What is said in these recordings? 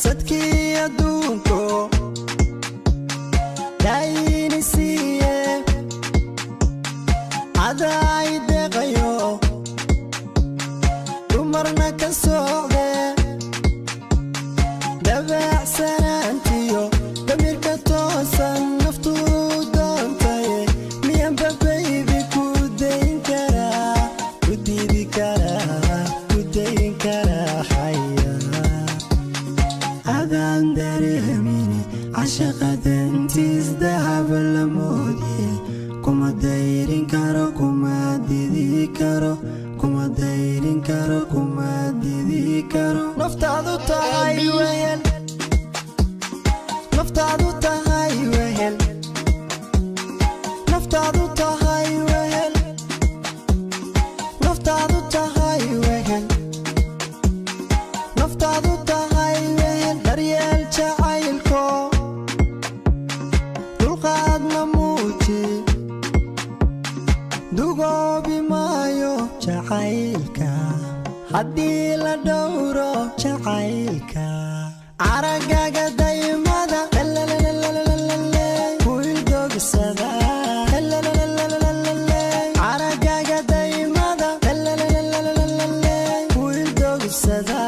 Sadkii adduunko daayini siiye, cadaay deeqayo, dumarna ka socde. Dabacsanaantiyo damirka toosan naftu doontaye, miyanba baby ku dayn karaa, ku diidi karaa, ku dayn karaa xaya? Adaan dareemini cashaqa dantiis dahab la moodiye, kuma dayrin karo, kuma didi karo, kuma dayrin karo, kuma didi karo. Naftaadu tahay wehel, naftaadu tahay wehel, naftaadu tahay wehel, naftaadu tahay wehel, naftaadu tahay wehel. Daryeel jacaylko dulqaadna muuji, dugoobi maayo jacaylka haddii la dhowro jacaylka. Aragaga daymada kuildogsada, aragaga daymada kuildogsada.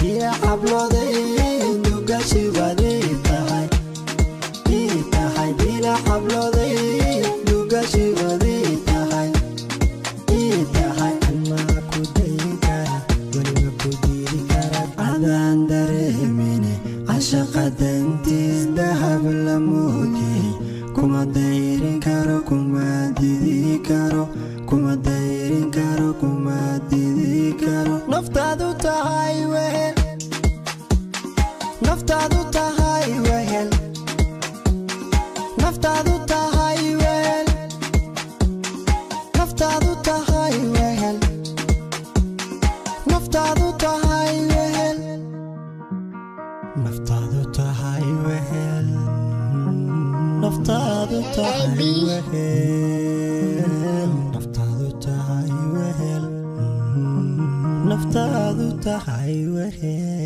Ila xablooday dugashibaday tahay, ii tahay. Bila xablooday dugashibaday tahay, ii tahay. Anmaa ku dayn kara, weliba ku diidi kara? Adaan dareemine cashaqa dantiis dahab la moodiye, kuma dayrin karo, kuma didi karo, kuma dayrin karo, kuma didi karo. Naftaadu tahay wehel, naftaadu tahay wehel, naftaadu tahay wehel, naftaadu tahay wehel, naftaadu tahay wehel, naftaadu tahay wehel, naftaadu tahay wehel, naftaadu tahay wehel, naftaadu tahay wehel.